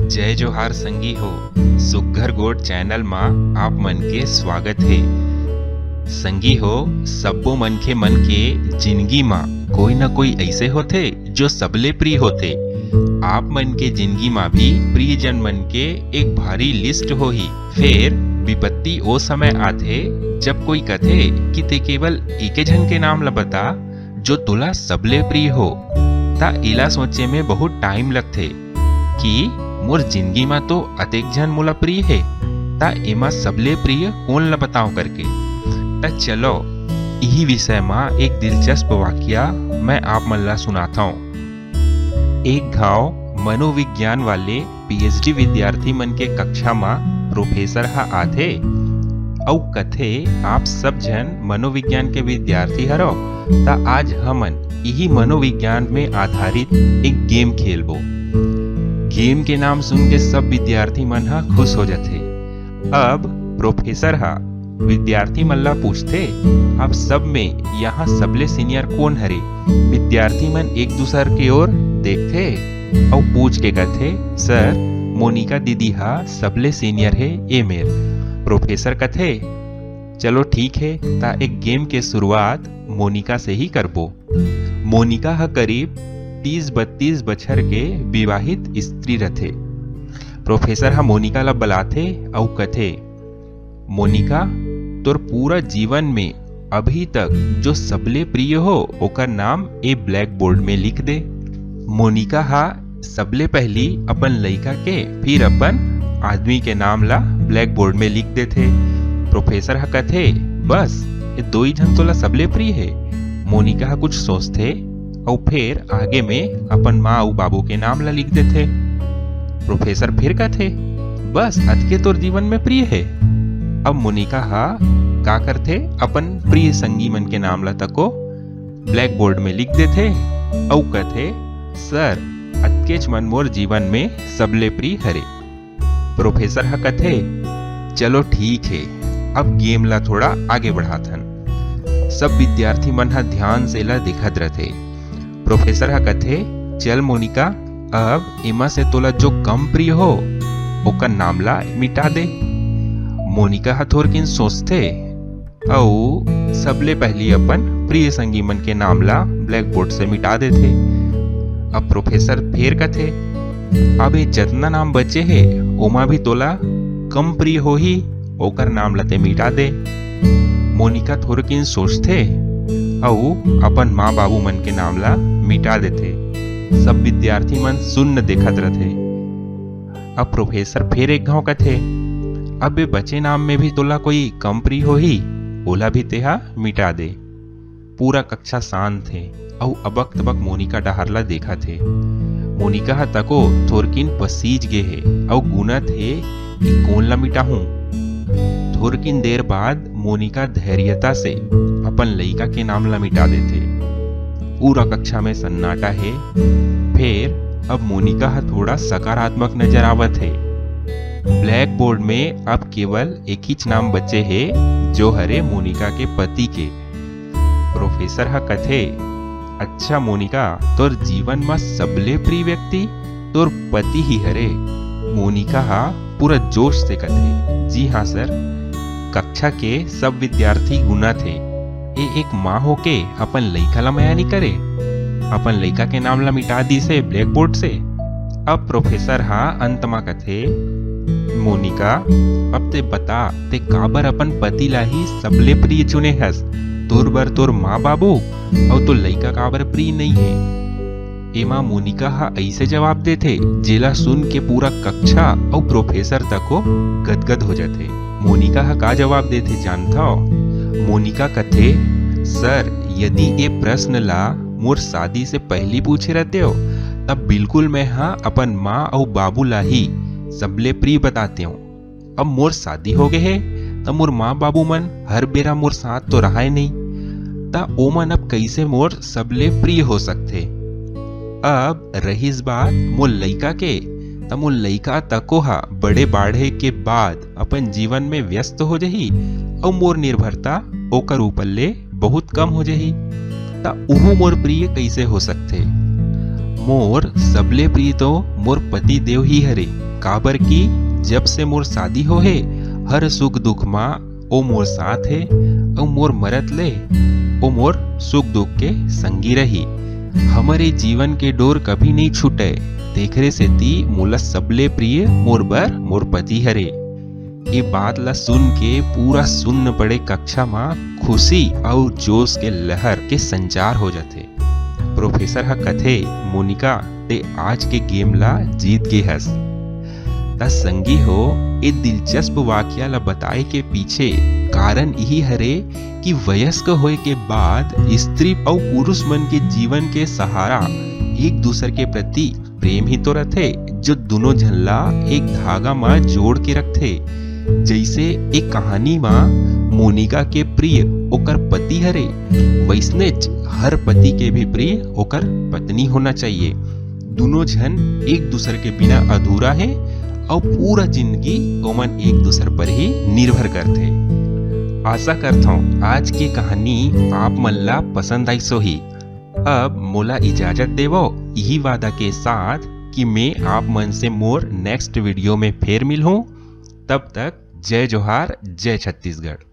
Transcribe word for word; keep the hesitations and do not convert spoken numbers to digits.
जय जोहार संगी हो, सुग्घर गोठ चैनल मा आप मन के स्वागत हे। संगी हो, सब्बो मनखे मन के जिनगी मा कोई न कोई अइसे होथे जो सबले प्रिय होथे। आप मन के जिनगी मा भी प्रियजन मन के एक भारी लिस्ट होही। फेर विपत्ति ओ समय आथे जब कोई कथे कि ते केवल एके झन के नाम ल बता जो तोला सबले प्रिय हो। त एला सोचे में बहुत टाइम लगथे कि मोर जिनगी मा तो अतेक झन मोला प्रिय हे, त एमा सबले प्रिय कोन ल बताओ करके। त चलो, इही विषय मा एक दिलचस्प वाकया मैं आप मन ला सुनाथव। एक घाव मनोविज्ञान वाले पीएचडी विद्यार्थी मन के कक्षा मा प्रोफेसर ह आथे अउ कथे, "आप सब झन मनोविज्ञान के विद्यार्थी हरव, त आज हमन इही मनोविज्ञान में आधारित एक गेम खेलबो।" गेम के नाम सुन के सब विद्यार्थी मन ह खुश हो जथे। अब प्रोफेसर ह विद्यार्थी मन ला पूछथे, "आप सब में यहाँ सबले सीनियर कोन हरे?" विद्यार्थी मन एक दूसर के ओर देखथे अउ पूछ के कथे, "सर, मोनिका दीदी हा सबले सीनियर हे ए मेर।" प्रोफेसर कथे, "चलो ठीक हे, त एक गेम के शुरुआत मोनिका से ही करबो।" मोनिका ह करीब तीस बत्तीस बछर के विवाहित स्त्री रथे। प्रोफेसर ह मोनिका ला बलाथे अउ कथे, "मोनिका, तोर पूरा जीवन में अभी तक जो सबले प्रिय हो, ओकर नाम ए ब्लैक बोर्ड में लिख दे।" मोनिका हा सबले पहली अपन लइका के, फिर अपन आदमी के नाम ला ब्लैक बोर्ड में लिख देथे। प्रोफेसर ह कथे, "बस, ये दो ही झन तोला सबले प्रिय हे?" मोनिका ह कुछ सोचथे अउ फेर आगे में अपन माँ अउ बाबू के नाम ला लिख देथे। प्रोफेसर फिर कथे, "बस, अतके तोर जीवन में प्रिय हे?" अब मोनिका हा का करथे, अपन प्रिय संगी मन के नाम ला तको ब्लैक बोर्ड में लिख देथे अउ कथे, "सर, अतकेच मन मोर जीवन में सबले प्रिय हरे।" प्रोफेसर ह कथे, "चलो ठीक हे, अब गेम ला थोड़ा आगे बढ़ाथन।" सब विद्यार्थी मन ह ध्यान से ला देखत रथे। प्रोफेसर ह कथे, "चल मोनिका, अब एमा से तोला जो कम प्रिय हो, ओकर नाम ला मिटा दे।" मोनिका ह थोरकिन सोचथे अउ सबले पहली अपन प्रिय संगी मन के नाम ला ब्लैक बोर्ड से मिटा देथे। अब प्रोफेसर फेर कथे, "अब ये जतना नाम बचे हे, ओमा भी तोला कम प्रिय होही, ओकर नाम ला ते मिटा दे।" मोनिका थोरकिन सोचथे अउ अपन माँ बाबू मन के नाम ला मिटा देथे। सब विद्यार्थी मन सुन्न देखत रथे। अब प्रोफेसर फेर एक घाव कथे, "अब ये बचे नाम में भी तोला कोई कम प्रिय होही, ओला भी तेहा मिटा दे।" पूरा कक्षा शांत हे अउ अबक तबक मोनिका डहार ला देखत हे। मोनिका ह तको थोरकिन पसीज गे हे अउ गुनत हे कि कोन ला मिटाहूं। थोरकिन देर बाद मोनिका धैर्यता से अपन लइका के नाम ला मिटा देथे। पूरा कक्षा में सन्नाटा हे। फेर अब मोनिका ह थोड़ा सकारात्मक नजर आवत हे। ब्लैक बोर्ड में अब केवल एक ही नाम बचे हे, जो हरे मोनिका के पति के। प्रोफेसर ह कथे, "अच्छा मोनिका, तोर जीवन म सबले प्रिय व्यक्ति तोर पति ही हरे।" मोनिका ह पूरा जोश से कथे, "जी हाँ सर, कक्षा के सब विद्यार्थी गुनथे, ए एक माँ होके अपन लइका ला मया नइ करे, अपन लइका के नाम ला मिटा दिस हे ब्लैक बोर्ड से।" अब प्रोफेसर ह अंत म कथे, "मोनिका, अब ते बता, ते काबर अपन पति ला ही सबले प्रिय चुने हस? तोर बर तोर माँ बाबू अउ तोर लइका काबर प्रिय नइ हे?" एमा मोनिका ह अइसे जवाब देथे, जेला सुन के पूरा कक्षा अउ प्रोफेसर तको गदगद हो जथे। मोनिका ह का जवाब देथे जानथव? मोनिका कथे, "सर, यदि ए प्रश्न ला मोर शादी से पहिली पूछे रहतेव, तब बिल्कुल मैं ह अपन माँ अउ बाबू ला ही सबले प्रिय बतातेव। अब मोर शादी हो गे हे, त मोर माँ बाबू मन हर बेरा मोर साथ तो रहाय नइ, त ओमन अब कइसे मोर सबले प्रिय हो सकथे? अब रहिस बात मोर लइका के, त मोर लइका तको ह बड़े बाढ़े के बाद अपन जीवन में व्यस्त हो जही अउ मोर निर्भरता ओकर ऊपर ले बहुत कम हो जही, त उहू मोर प्रिय कइसे हो सकथे?" मोर सबले प्रिय तो मोर पति देव ही हरे, काबर कि जब से मोर शादी होहे, हर सुख दुख मा ओ मोर साथ हे, अउ मोर मरत ले ओ मोर सुख दुख के संगी रही। हमर ए जीवन के डोर कभी नइ छूटे, तेखरे सेती मोला सबले प्रिय मोर बर मोर पति हरे। ए बात ला सुन के पूरा सुन्न पड़े कक्षा मा खुशी अउ जोश के लहर के संचार हो जाथे। प्रोफेसर ह कथे, "मोनिका, ते आज के गेम ला जीत गे हस।" त संगी हो, ए दिलचस्प वाकया ला बताए के पीछे कारण इही हरे कि वयस्क होए के बाद स्त्री अउ पुरुष मन के जीवन के सहारा एक दूसर के प्रति प्रेम ही तो रथे, जो दुनों झन ला एक धागा मा जोड़ के रखथे। जइसे एक कहानी मा मोनिका के प्रिय ओकर पति हरे, वइसनेच हर पति के भी प्रिय ओकर पत्नी होना चाहिए। दुनों झन एक दूसर के बिना अधूरा हे अउ पूरा जिंदगी ओमन एक दूसर पर ही निर्भर करथे। आशा करथौं आज के कहानी आप मन ला पसंद आइस होही। अब मोला इजाजत देवो, इही वादा के साथ कि मैं आप मन से मोर नेक्स्ट वीडियो में फेर मिलहूँ। तब तक जय जोहार, जय छत्तीसगढ़।